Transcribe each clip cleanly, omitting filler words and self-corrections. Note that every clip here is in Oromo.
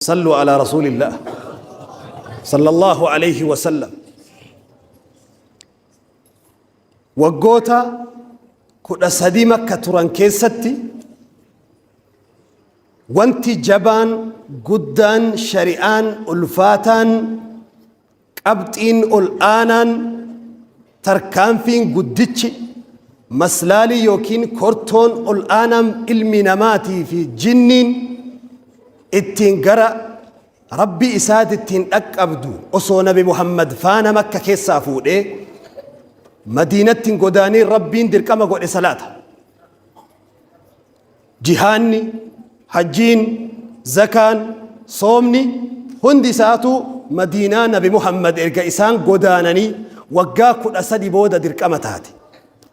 صلوا على رسول الله صلى الله عليه وسلم. Waggoota 13 Makka turan keessatti wanti jabaan guddaan, shari'aan ulfaataan, qabxiin ol aanaan, tarkaanfiin guddichi, maslaalii yookiin kortoon ol aanaan ilmi namaatii fi jinniin ittiin gara Rabbi isaatittiin dhaqqabdu, osoo Nabi Muhammad faana Makka keessaa fuudhee Madiinatti hin godaaniin Rabbiin dirqama godhe salaata. Jihaanni, hajjiin, zakaan, soomni hundi isaatu Madiinaa Nabi Muhammad erga isaan godaananii waggaa 13 booda dirqama taate.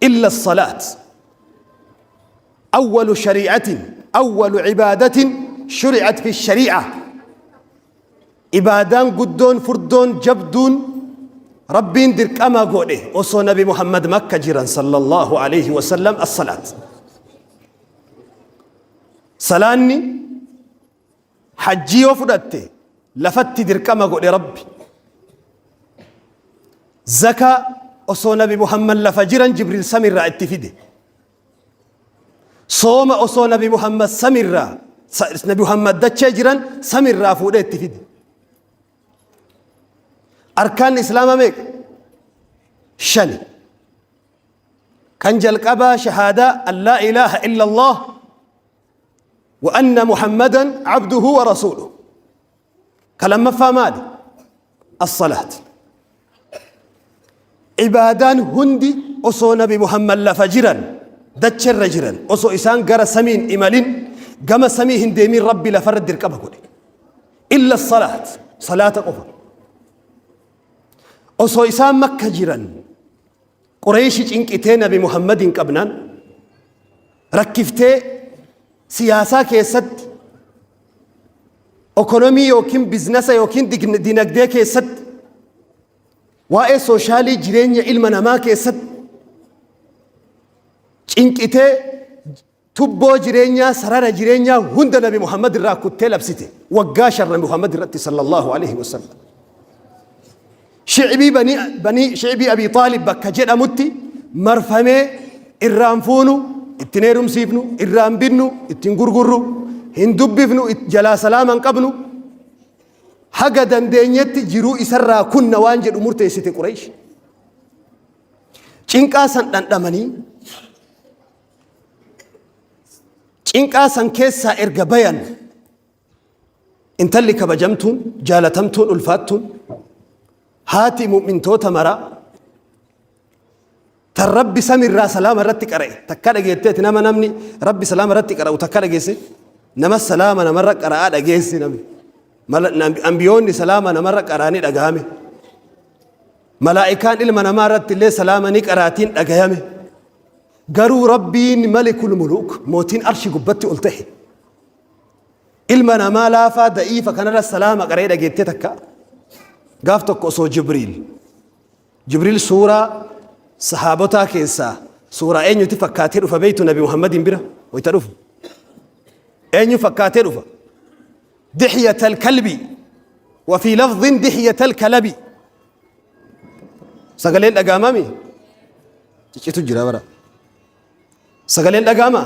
Illa salaat. Awwalu shari'atin, awwalu ibaadatin shuri'at fi shari'a. Ibaadaan guddoon, furdoon, jabduun Rabbiin dirqama godhe osoo Nabi Muhammad Makka jiran sallallahu alayhi wasallam as-salaat. Salaanni hajjii yoo fudhatte lafatti dirqama godhe Rabbi. Zakaa osoo Nabi Muhammad lafa jiran Jibriil samirraa itti fide. Sooma osoo Nabi Muhammad samirraa, Nabi Muhammad dachee jiran samirraa fuudhee itti fide. Arkaan Islaamaa meeqa? Shani. Kan jalqabaa shahaadaa an laa ilaaha illa Allah wa anna Muhammadan abduhu wa rasuuluhu. Ka lammaffaa maali? As-salaat. Ibaadaan hundi osoo Nabi Muhammad lafa jiran, dacherra jiran, osoo isaan gara samiin imalin, gama samii hin deemin Rabbi lafarra dirqama godhe. Illa salaat, salaata qofa. Osoo isaan Makka jiran, Qureeshi cinqitee Nabi Muhammad hin qabnaan, rakkiftee siyaasaa keessatti, okonomii yookiin biznasa yookiin dinagdee keessatti, waa'ee soshaalii jireenya ilma namaa keessatti cinqitee tubboo jireenyaa, sarara jireenyaa hunda Nabi Muhammad irraa kuttee labsite waggaa 5 Nabi Muhammad irratti sallallahu alaihi wasallam. Shicbii banii shicbii Abi Xaalib bakka jedhamutti marfamee, irraan fuunu, ittiin heerumsiifnu, irraan binnu, ittiin gurgurru, hin dubbifnu, jalaa salaama hin qabnu, haga dandeenyetti jiruu isarraa kunna waan jedhu murteessite Qureesh. Cinqaa san dhandhamanii, cinqaa san keessaa erga bayan, intalli kabajamtuun, jaalatamtuun, ulfaattuun, haati mu'mintoota maraa, tan Rabbi samirraa salaama irratti qara'e takka dhageetteeti? Nama namni Rabbi salaama irratti qara'u takka dhageesse? Nama salaama namarra qara'aa dhageessi? Namni ambiyoonni salaama namarra qara'anii dhagahame, malaa'ikaan ilma namaa irratti illee salaama ni qaraatiin dhagayame. Garuu Rabbiin malikul muluuk, mootiin arshi gubbatti ol ta'e, ilma namaa laafaa da'iifa kanarra salaama qara'ee dhageettee takka? Gaaf tokko osoo Jibriil suuraa sahaabotaa keessaa suuraa eenyuti fakkaatee dhufa beektu? Nabi Muhammadiin bira wayita dhufu eenyu fakkaatee dhufa? Dixyata alkalbi wa fi lafdhin dixyata alkalabi. Sagaleen dhagaamami ciccitu jira bara. Sagaleen dhagaama.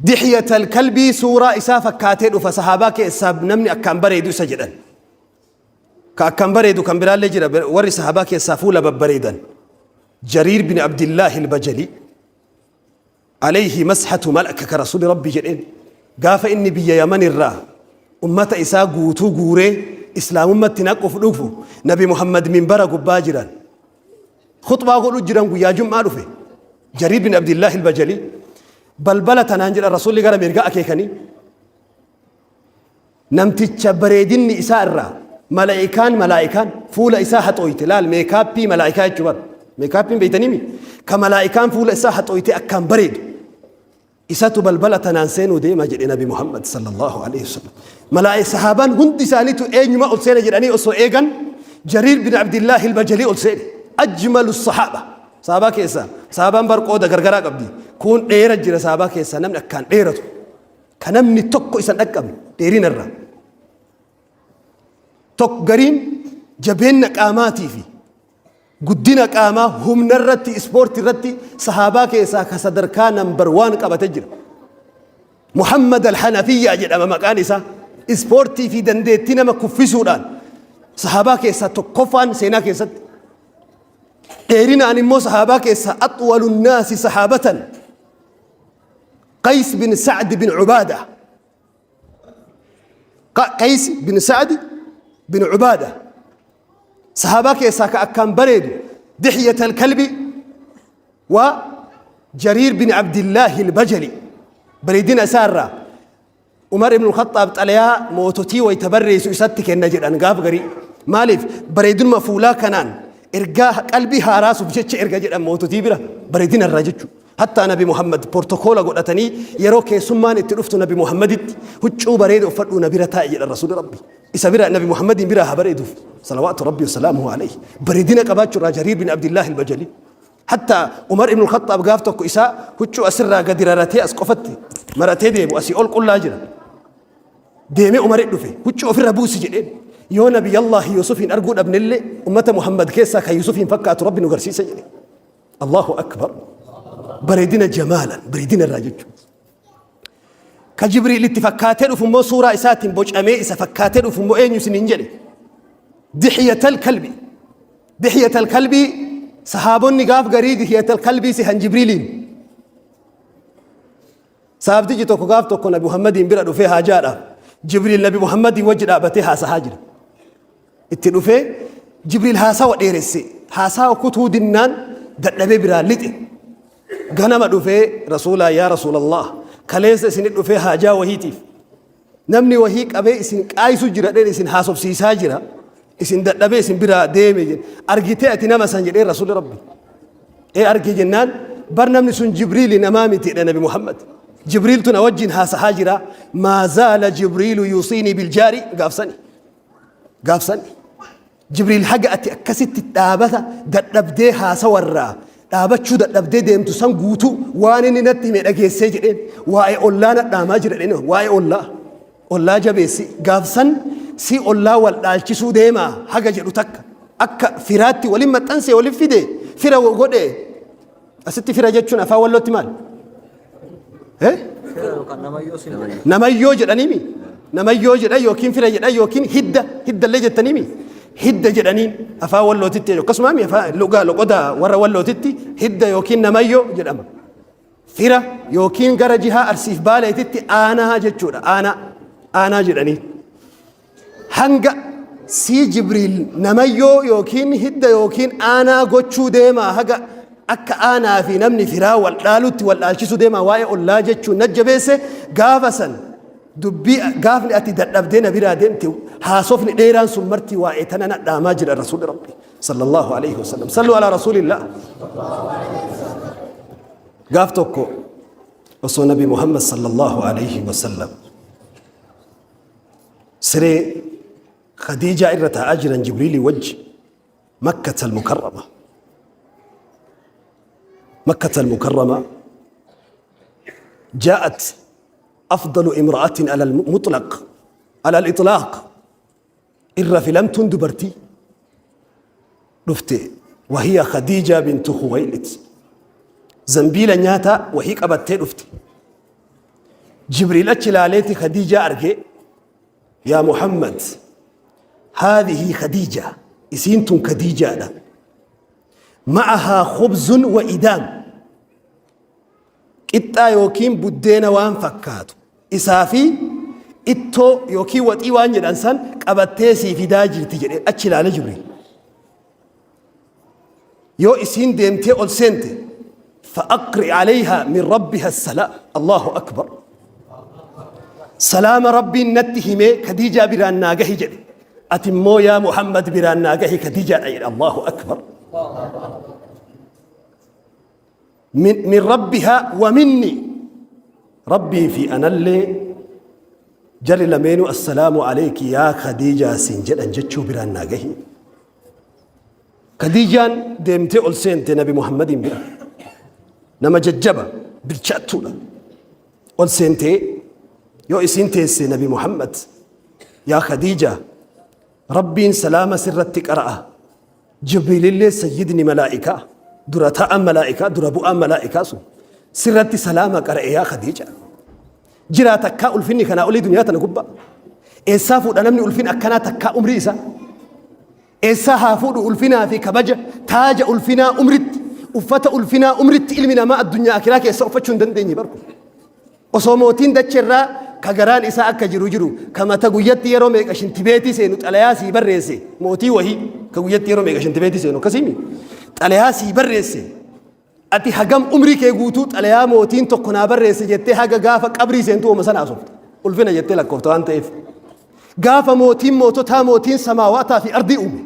Dixyata alkalbii suuraa isaa fakkaatee dhufa. Sahaabaa keessaa namni akkaan bareedu isa jedhan. Ka akkaan bareedu kan biraallee jira, warri sahaabaa keessaa fuula babbareedan. Jariir bin Abdillaahi al-Bajali alayhi mashatu malaka ka Rasuuli Rabbi jedheen, gaafa inni biyya Yaman irraa ummata isaa guutuu guuree islaamummatti naquuf dhufu, Nabi Muhammad minbara gubbaa jiran, khuxbaa godhu jiran, guyyaa jum'aa dhufe. Jariir bin Abdillaahi al-Bajali balbala tanaan jedhan Rasuulli gara mirgaa akeekanii, namticha bareedinni isaa irraa malaa'ikaan fuula isaa haxooyte. Laal, meekaappii malaa'ikaa jechuu bara. Meekaappiin beeytaniimi ka malaa'ikaan fuula isaa haxooyte akkaan bareedu isatu balbala tanaan seenuu deema jedhe Nabi Muhammad sallallahu alaihi wasallam. Malaa'ii sahaabaan hundi isaaniitu eenyuma ol seena jedhanii osoo eegan, Jariir bin Abdillaahi al-Bajalii ol seene. Ajmalu sahaaba. Sahaabaa keessaa, sahaabaan bar qooda gargaraa qabdi. Kun dheera jira, sahaabaa keessaa namni akkaan dheeratu ka namni tokko isa dhaqqabne. Dheerina irraa. Tokko gariin jabeenna qaamaatii fi guddina qaamaa humna irratti ispoortii irratti sahaabaa keessaa ka sadarkaa nambar waan qabate jira. Muhammad al-Hanafiyyaa jedhama maqaan isaa. Ispoortii fi dandeettii nama kuffisuudhaan sahaabaa keessaa tokkoffaan seenaa keessatti. Dheerinaan immoo sahaabaa keessaa axwalu naasi sahaabatan Qays bin Sa'd bin Ubaada. Qays bin Sa'd bin Ubaada. Sahaabaa keessaa ka akkaan bareedu Dixyat al-Kalbi wa Jariir bin Abdillaahi al-Bajali. Bareedina isaa irraa Umar ibn Khaxxaab xalayaa moototii wayita barreessu isatti kenna jedhan gaaf garii. Maaliif bareedinuma fuulaa kanaan ergaa qalbii haaraasuuf jecha erga jedhan moototii bira bareedina irraa jechuudha. Hattaa Nabi Muhammad portokoola godhatanii yeroo keessummaan itti dhuftu Nabi Muhammaditti huccuu bareeda uffadhuu na bira taa'i jedhan Rasuulli Rabbi. Isa bira Nabi Muhammadiin biraa haa bareeduuf. Salawaatu Rabbi wasalaamuhu alayhi. Bareedina qabaachuu irraa Jariir bin Abdillaahi al-Bajali. Hattaa Umar ibn Khaxxaab gaaf tokko isaa huccuu asirraa gadi raratee as qofatti maratee deemu asii ol qullaa jira. Deemee Umar dhufe huccuu ofirra buusi jedheen. Yoo Nabiyallaahi Yuusufiin arguu dhabnellee ummata Muhammad keessaa kan Yuusufiin fakkaatu Rabbi nu garsiisa jedhe. Allahu akbar. Bareedina jamaalan bareedina irraa jechuudha. Ka Jibriil itti fakkaatee dhufu immoo suuraa isaatiin bocamee isa fakkaatee dhufu immoo eenyu isiniin jedhe? Dixiyatal kalbi. Dixiyatal kalbii sahaabonni gaaf garii dixiyatal kalbii sihan Jibriiliin. Sahabtichi tokko gaaf tokko Nabi Muhammadiin bira dhufee haajaadhaaf Jibriil Nabi Muhammadiin wajji dhaabatee haasahaa jira. Itti dhufee Jibriil haasawa dheeresse. Haasawa kutuu dinnaan dadhabee biraa lixe. Ganama dhufee Rasuulaa yaa Rasuulallah kaleessa isinit dhufee haajaa wahiitiif namni wahii qabee isin qaayisu jira dheen isin haasofsiisaa jira isin dadhabee isin biraa deeme jedhe argitee ati nama san jedhee Rasuulli Rabbi. Ee arge jennaan bar namni sun Jibriili namaa miti jedhe Nabi Muhammad. Jibriiltu na wajjin haasahaa jira maa zaala Jibriilu yuusiinii biljaari gaafsani. Gaafsani. Jibriil haga ati akkasitti dhaabata dadhabdee haasawarraa dhaabachuu dadhabdee deemtu san guutuu waan inni natti hime dhageessee jedheen waa'ee ollaa na dhaamaa jira jedheen waa'ee ollaa ollaa jabeessi gaafsan si ollaa wal dhaalchisuu deemaa haga jedhu takka akka firaatti waliin maxxansee waliin fide fira godhe asitti fira jechuun afaan wallootti maal? Eh? Namayyoo jedhaniimi. Namayyoo jedhan yookiin fira jedhan yookiin hidda hiddallee jettaniimi. Hidda jedhaniin afaan wallootitti akkasuma afaan lugaa loqoda warra wallootitti hidda yookiin namayyoo jedhama. Fira yookiin gara jihaa arsiif baaleetitti aanaa jechuudha. Aanaa aanaa jedhanii. Hanga sii Jibriil namayyoo yookiin hidda yookiin aanaa gochuu deemaa haga akka aanaa fi namni firaa wal dhaalutti wal dhaalchisuu deemaa waa'ee ollaa jechuun na jabeesse gaafa san dubbii gaafni ati dadhabdee na biraa deemte haasofni dheeraan sun marti waa'ee tana na dhaamaa jira rasuulli rabbi sallallahu alaihi wasallam sallu alaa rasuulillah gaaf tokko osoo nabi muhammad sallallahu alaihi wasallam Siree Khadiijaa irra taa'aa jiran Jibriilii wajji Makkata al-Mukarrama. Makkata al-Mukarrama jaa'at afdalu imra'atin ala al-mutlaq ala al-itlaq irra filamtuun dubartii dhufte wahiya Khadiijaa bintu Khuwaylid zambiila nyaataa wahii qabattee dhufte. Jibriil achi ilaaleeti Khadiijaa argee yaa Muhammad haadhihi Khadiija isiin tun Khadiijaadha ma'ahaa khubzun wa idaam qixxaa yookiin buddeena waan fakkaatu isaa fi ittoo yookiin waxii waan jedhan san qabattee sii fidaa jirti jedhee achi ilaale Jibriil. Yoo isiin deemtee ol seente fa'aqri alayhaa min rabbiha salaam Allahu akbar. Salaama Rabbiin natti himee Khadiijaa biraan naa gahi jedhe. Ati immoo yaa Muhammad biraan naa gahi Khadiijaadha jedhe Allahu akbar. Min rabbihaa wa minni Rabbii fi anallee jarri lameenuu assalaamu alayki yaa Khadiijaa siin jedhan jechuu biraan naa gahi. Khadiijaan deemtee ol seente Nabi Muhammadiin bira. Nama jajjaba bilchaattuudha. Ol seentee Yoo isiin teesse Nabi Muhammad, Yaa Khadiija, Rabbiin salaama sirratti qara'a. Jibriilillee sayyidni malaa'ikaa, dura taa'aan malaa'ikaa, dura bu'aan malaa'ikaa sun sirratti salaama qara'e yaa Khadiija. Jiraa takkaa ulfinni kanaa olii duniyaa tana gubbaa. Eessaa fuudha namni ulfina akkanaa takkaa umrii isaa? Eessaa haa fuudhu ulfinaa fi kabaja taaja ulfinaa umritti uffata ulfinaa umritti ilmi namaa addunyaa akiraa keessa uffachuu hin dandeenye barku. Osoo mootiin dacherraa ka garaan isaa akka jiru jiru ka mata guyyatti yeroo meeqa shintibeetii seenu xalayaa sii barreesse mootii wahii ka guyyatti yeroo meeqa shintibeetii seenu akkasiimi xalayaa sii barreesse ati hagam umrii kee guutuu xalayaa mootiin tokko naa barreesse jettee haga gaafa qabrii seentu wama sana haasofta ulfina jettee lakkoofta waan ta'eef gaafa mootiin moototaa mootiin samaawaataa fi ardii uume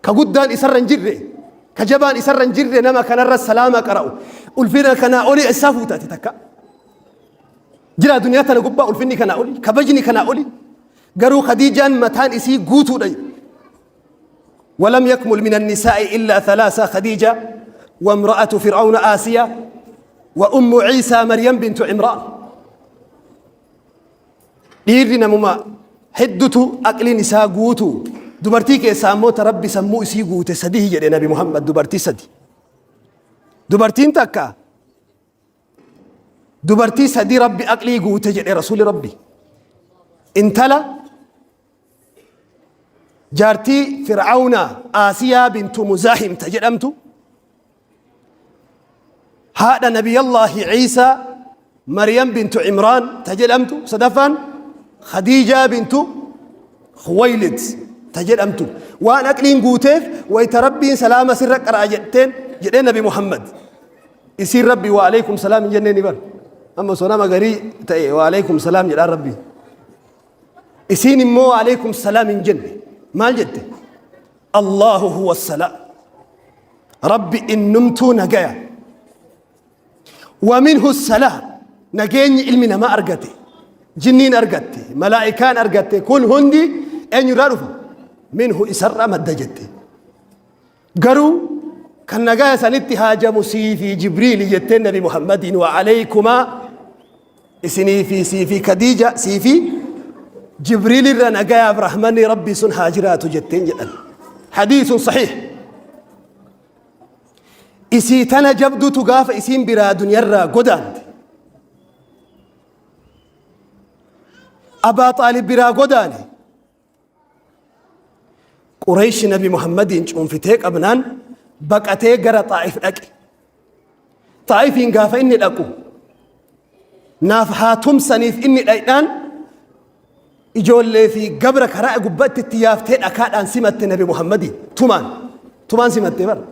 ka guddaan isarra hin jirre ka jabaan isarra hin jirre nama kanarra salaama qara'u ulfina kanaa olii isaa fuuta ati takka jira duniyaa tana gubbaa ulfinni kanaa olii kabajni kanaa olii garuu khadiijaan mataan isii guutuudha ولم يكمل من النساء إلا ثلاثة خديجة وامرأة فرعون آسيا وأم عيسى مريم بنت عمران Dhiirri namuma heddutu aqliin isaa guutu. Dubartii keessaa immoo ta Rabbi sammuu isii guute sadihi jedhe Nabi Muhammad dubartii sadi. Dubartiin takka dubartii sadi Rabbi aqlii guute jedhe Rasuuli Rabbi. Intala jaartii Fir'aawna Aasiyaa bintu Muzaahim ta jedhamtu haadha nabiyallaahi Ciisaa Maryam bintu Imraan ta jedhamtu sadaffaan Khadiijaa bintu Khuwaylid ta jedhamtu waan aqliin guuteef wayta Rabbiin salaama sirra qara'a jetteen jedhee Nabi Muhammad isiin Rabbi wa alaikum salaam hin jennee ni bar amma osoo nama garii ta'e wa alaikum salaam jedhaan Rabbi isiin immoo wa alaikum salaam hin jenne maal jette Allahu huwa salaam Rabbi innumtuu nagaya. Wa minhu salaam. Nageenyi ilmi namaa argate. Jinniin argatte. Malaa'ikaan argatte. Kun hundi eenyurraa dhufa? Minhu isarraa madda jette. Garuu kan nagaya sanitti haajamu sii fi Jibriili jetteen Nabi Muhammadiin wa aleykumaa isinii fi sii fi Khadiija sii fi Jibriil irra nagayaaf rahmanni Rabbii sun haa jiraatu jetteen jedhan. Hadiisun sahiih. Isii tana jabdutu gaafa isiin biraa duniyarraa godaante. Abaa Xaalib biraa godaane. Qurayshi Nabi Muhammadiin cuunfitee qabnaan baqatee gara Xaa'if dhaqe. Xaa'ifiin gaafa inni dhaqu naaf haa tumsaniif inni dhaqnaan ijoollee fi gabra karaa gubbaatti itti yaaftee dhakaadhaan simatte Nabi Muhammadiin tumaan tumaan simatte bara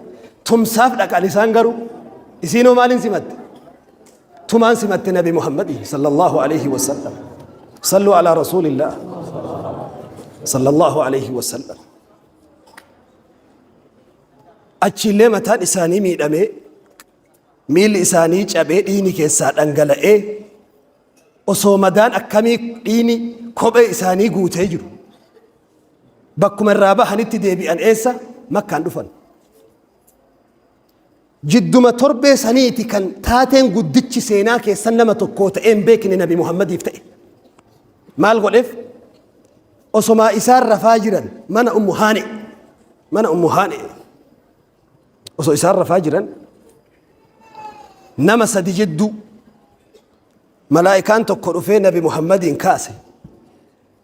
tumsaaf dhaqan isaan garuu isiinoo maaliin simatte tumaan simatte Nabi Muhammadiin sallallahu alaihi wasallam. Sallu ala rasuulillah sallallahu alaihi wasallam. Achiillee mataan isaanii miidhamee miilli isaanii cabee dhiigni keessaa dhangala'ee osoo madaan akkamii dhiigni kophee isaanii guutee jiru. Bakkuma irraa bahanitti deebi'an eessa makkaan dhufan. Jidduma torbee saniiti kan taateen guddichi seenaa keessan nama tokkoo ta'ee hin beekne Nabi Muhammadiif ta'e. Maal godheef? Osomaa isaan rafaa jiran mana Ummu Haani. Mana Ummu Haani. Osoo isaan rafaa jiran nama sadi jidduu malaa'ikaan tokko dhufee Nabi Muhammadiin kaase.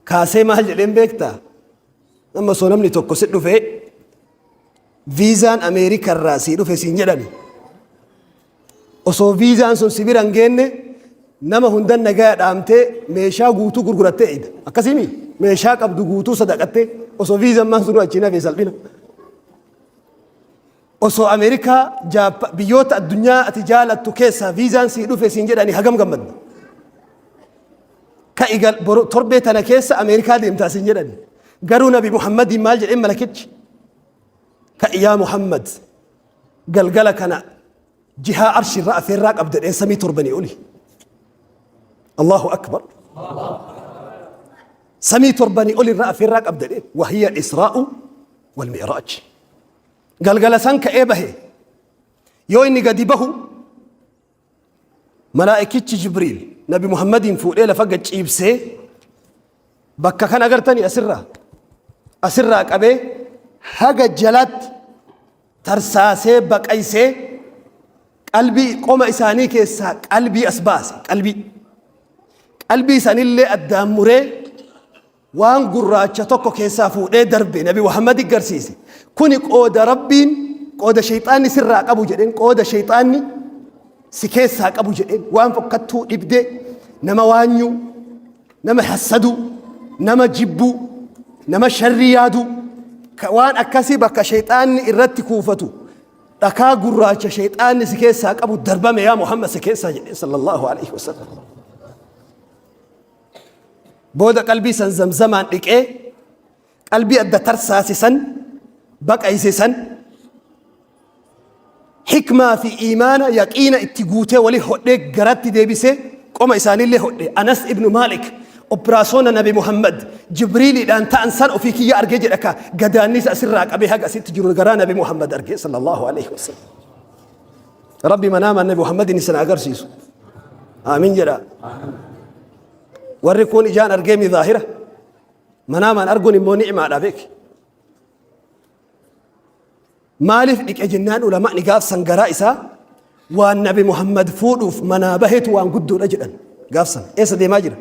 Kaasee maal jedheen beektaa? Amma osoo namni tokko si dhufee viizaan Ameerika irraa sii dhufe siin jedhani. Osoo viizaan sun si bira hin geenne nama hundan nagaya dhaamtee meeshaa guutuu gurgurattee eeyda. Akkasiimi meeshaa qabdu guutuu sadaqattee osoo viizaan maan sunuu achiin hafe salphina. Osoo Ameerikaa Jaappa biyyoota addunyaa ati jaalattu keessaa viizaan sii dhufe siin jedhani hagam gammadda. Ka'i gal boru torbee tana keessa Ameerikaa deemtaa siin jedhani. Garuu Nabi Muhammadiin maal jedheen malakichi? Ka'i yaa Muhammad galgala kana jihaa arshirra afeerraa qabda jedheen samii torbanii oli. Allahu akbar. Samii torbanii oli irra afeerraa qabda jedheen. Wahiya Israa'u wal Mi'raaj. Galgala san ka'ee bahe. Yoo inni gadi bahu malaa'ikichi Jibriil Nabi Muhammadiin fuudhee lafa gad ciibsee bakka kan agartanii asirraa asirraa qabee haga jalaatti tarsaasee baqaysee qalbii qoma isaanii keessaa qalbii as baase. Qalbii qalbii sanillee addaan muree waan gurraacha tokko keessaa fuudhee darbe Nabi Muhammad garsiise. Kuni qooda Rabbiin, qooda shayxaanni sirraa qabu jedheen, qooda shayxaanni si keessaa qabu jedheen. Waan fokkattuu dhibdee, nama waanyuu, nama hassaduu, nama jibbuu, nama sharrii yaaduu, waan akkasii bakka shayxaanni irratti kuufatu dhakaa gurraacha shayxaanni si keessaa qabu darbame yaa Muhammad si keessaa jedheen sallallahu alaihi wasallam. Booda qalbii san zamzamaan dhiqee, qalbii adda tarsaase san, baqayse san, hikmaa fi iimaana yaqiina itti guutee wali hodhee garatti deebisee qoma isaaniillee hodhe. Anas ibnu Maalik operaasyoona Nabi Muhammad Jibriiliidhaan ta'an san ofii kiyya argee jedha, ka gadaannisa asirraa qabee haga asitti jiru garaa Nabi Muhammad argee sallallahu alaihi wasallam. Rabbi manaamaan Nabi Muhammadin isin agarsiisu. Aamin jedha. Warri kun ijaan argee mi zaahira. Manaamaan arguun immoo ni'maadha beeki. Maaliif dhiqe jennaan, ulamaa'ni gaafsan garaa isaa waan Nabi Muhammad fuudhuuf manaa baheetu waan guddoodha jedhan gaafsan. Eessa deemaa jira?